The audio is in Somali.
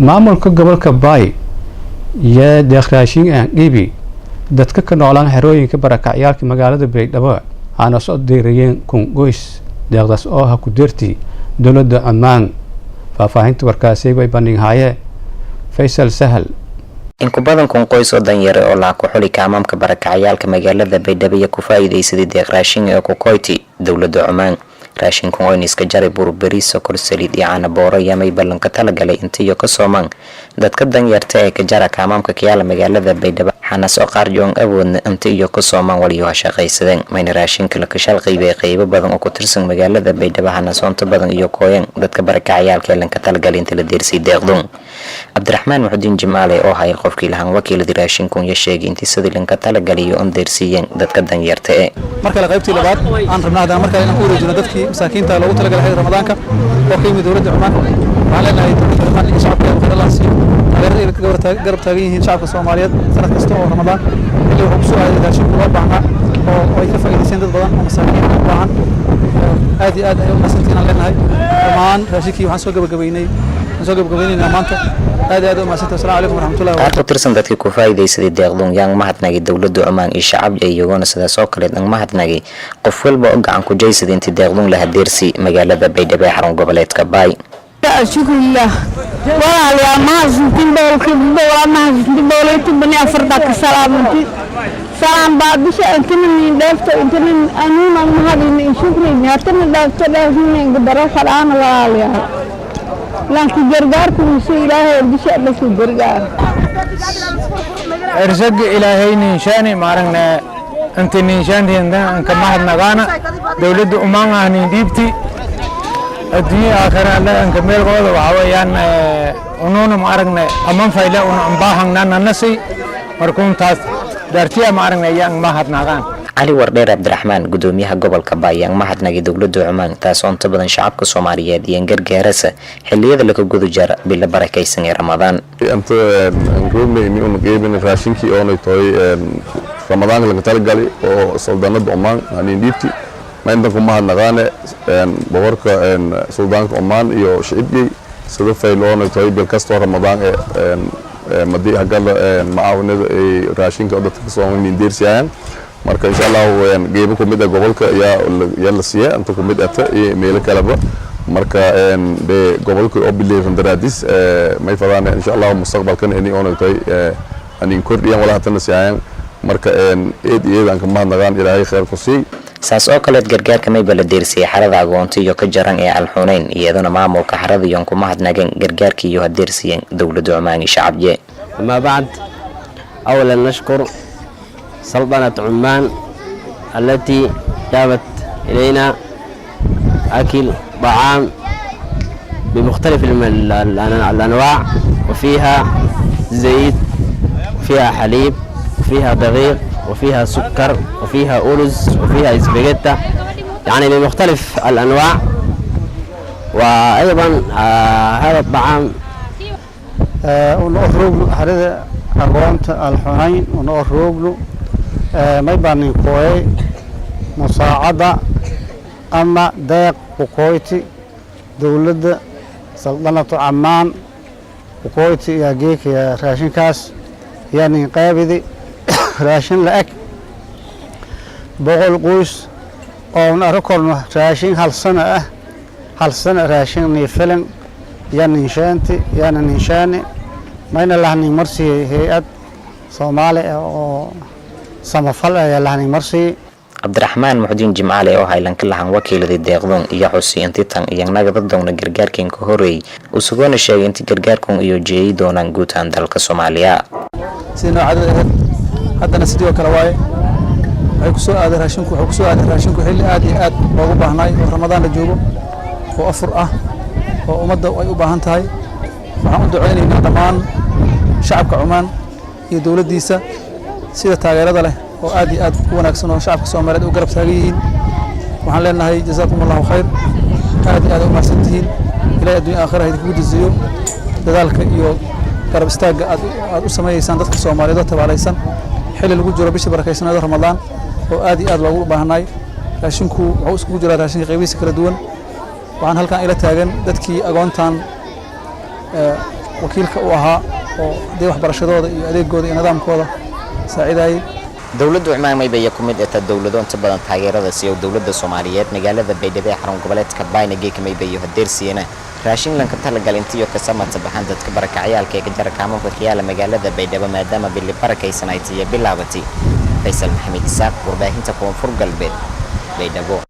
Maamulka gobolka Baay iyo deeq raashin aan dhiibi dadka ka noolaan xerooyinka barakacyaalka magaalada Baydhabo, waxaana soo diirayeen 1000 qoys deeqdaas oo ha ku deerti dowladda Cumaan. Faahfaahinta warkaasi way bandhighaye Faysal Sahal. In ku badan 1000 qoys oo danyare oo laha ku xuli kaamaamka barakacayaalka magaalada Baydhabo iyo ku faa'iidaysaday deeq raashin ee kukoyti dowladda Cumaan. Raashinkan oo iska jaray bur, bariis, sokor, saliid iyo caano booro yamay ballanka talagalay intiyo ka soomaan dadka danyarta ee ka jara kaamaamka kayaala magaalada Baydhabo, xanas oo qaar joon awoodna inta iyo ka soomaan waliyo ha shaqaysadeen. Mayna raashinka la kashal qaybay qaybo badan oo ku tirsan magaalada Baydhabo, xanasoonta badan iyo kooyan dadka barakacayaalka ee lanka talagalay inta la deersay deeqdun. Cabdiraxmaan Muxudiin Jimaale oo hayay qofkii lahaan wakiiladi raashinkun ya sheegay intii sidii lanka talagaliyo on deersiiyeen dadka danyarta ee Mar kale qaybtii labaad aan rabnaa haddana mar kale inaan ku wareejino dadkii masaakiinta loogu talagalay xilli Ramadaanka oo ka yimid dowladda Cumaan. Waxaan leenahay dowladda Cumaan iyo shacabkeeda khayr Allah siiyo, taageerada ay garab taagan yihiin shacabka Soomaaliyeed sanad kasta oo Ramadaan. Xilli wuxuu kusoo aaday raashinku loo baahnaa oo ay ka faa'iidaysteen dad badan oo masaakiin u baahan. Aad iyo aad ay u mahadsantihiin aan leenahay. Dhammaan raashinkii waxaan soo gabagabaynaynaa maanta. Aad iyo aad u mahadsantihin. Asalamu calaykum waraxmatullahi. Qaar ku tirsan dadkii ku faa'iidaysaday deeqdun yaan mahadnagay dowladda Cumaan iyo shacabja, iyagoona sidaas oo kaleed ang mahadnagay qof walba oo gacan ku jaysaday intii deeqdun laha deersi magaalada Baydhabo ee xarun goboleedka Baay. Alhamdulillah, walaalayaal, mahadsantiin. Boqolkiiba boqolaa mahadsantiin. 114 baa ka salaamanti salaan baa bisha intana nin dheefto, intana anuuna mahadin in shukrin hatana dheefto dheefnin daro fadhaana. Walaalayaal, laakiin gargaarku mise Ilaahay bisha dhasku gargaar. Ersaga Ilaahay ninshaani maaragna inta ninshaantiinta anka mahadnagaana dowladda Umaan ah nin dhiibti adduunya aakhira alle anka meelkooda. Waxaa weeyaan unuuna maaragna aman fayle una ambaahangnaa nanasi markuun taas dartiya maaragna ayaan mahadnagaan. Cali Wardheer Cabdiraxmaan, gudoomiyaha gobolka Baay, ayaan mahadnagay dowladda Cumaan, taas oo inta badan shacabka Soomaaliyeed iyo gargaarasa xilliyada laga guda jara bilo barakaysan ee Ramadaan. Inta roobnayni una qeybin raashinkii oonay tahay Ramadaanka laga talagalay oo Suldaanada Omaan hanin dhiibti, ma intan ku mahadnaqaane boqorka Suldaanka Omaan iyo shicibgey sida fayl oonay tahay bil kastoo Ramadaan ee madii hagala macaawinada ay raashinka oo dadka kasoo nin deersiyayaan. Marka insha Allahu qeybo ku mid ah gobolka ayaa la siiya, inta ku mid ata iyo meelo kaleba. Marka de gobolka oo bileeran daraadis may fadaan insha Allahu mustaqbalkan ini oonay tahay anin kordhiyaan wala hatana siiyaan. Marka eed iyo eed aan ka mahadnaqaan, Ilaahay khayr ku sii. Saas oo kaleed gargaarka mayba la deersiyay xarada agoonta iyo ka jaran ee Alxuneyn, iyaduna maamulka xarada iyoon ku mahadnageen gargaarkii iyo hadeersiyeen dowladda Cumaan iyo shacabye. أما بعد، أولا نشكر سلطنة عمان التي جابت إلينا أكل طعام بمختلف الأنواع، وفيها زيت، وفيها حليب، وفيها دقيق، وفيها سكر، وفيها أرز، وفيها إسباجيتا، يعني بمختلف الأنواع. وأيضا هذا الطعام Una roogno xerada agoonta Alxunayn, una roogno may baanin kooyay musaacada ama deeq kukoyti dowladda Saldanatu Camaan kukoyti yaa geekaya raashinkaas yaa nin qaybidi raashin la eg 100 qoys oon arko korno raashin hal sano ah, hal sano raashin nii filan yaa ninshaanti yaana ninshaani mayna lahnin marsiiyey hay-ad Soomaali ah oo samafal ah ayaa lahnin marsiiyey. Cabdiraxmaan Muxdiin Jimcaale oo haylanka lahan wakiiladii deeqdon iyo xusi inti tan iyo nagada doona gargaarkan ka horeeyay, usugoona sheegay inti gargaarkan iyo jeeyi doonaan guud ahaan dalka Soomaaliya. Sidii noocadada ahayd haddana sidii oo kale waaye. Waxay ku soo aaday raashinku, wuxuu ku soo aaday raashinku xilli aad iyo aad loogu baahnaay oo Ramadaan la joogo oo afur ah oo ummadda ay u baahan tahay. Waxaan u ducaynaynaa dhammaan shacabka Cumaan iyo dowladdiisa sida taageerada leh oo aad iyo aad u wanaagsan oo shacabka Soomaaliyeed u garab taagan yihiin. Waxaan leenahay jazaakum Allahu khayr, aad iyo aad u mahadsan tihiin. Ilahay addunya aakhira ha idinkugu jaziyo dadaalka iyo garab istaagga aad u sameeyeysaan dadka Soomaaliyeed oo tabaalaysan xilli lagu jiro bishii barakaysanaada Ramadaan oo aad iyo aad loogu baahnaay. Raashinku wuxuu iskugu jiraa raashinka qaybihiisa kala duwan. Waxaan halkan ila taagan dadkii agoontan. Wakiilka u ahaa oo dee waxbarashadooda iyo adeegooda iyo nidaamkooda saacidayay. Dowladda Cumaan maybaya ku mid eta dowlado inta badan taageerada siiyo dowladda Soomaaliyeed. Magaalada Baydhabo ee xarun goboleedka Bayna geeka maybayo hadeersiiyana raashin lanka talagal intiyo ka samata baxan dadka barakacyaalka ee ka jara kaamamka kayaala magaalada Baydhabo, maadaama bili barakaysan ay tiyo bilaabatay. Faysal Maxamed Isaaq, warbaahinta Koonfur Galbeed, Baydhabo.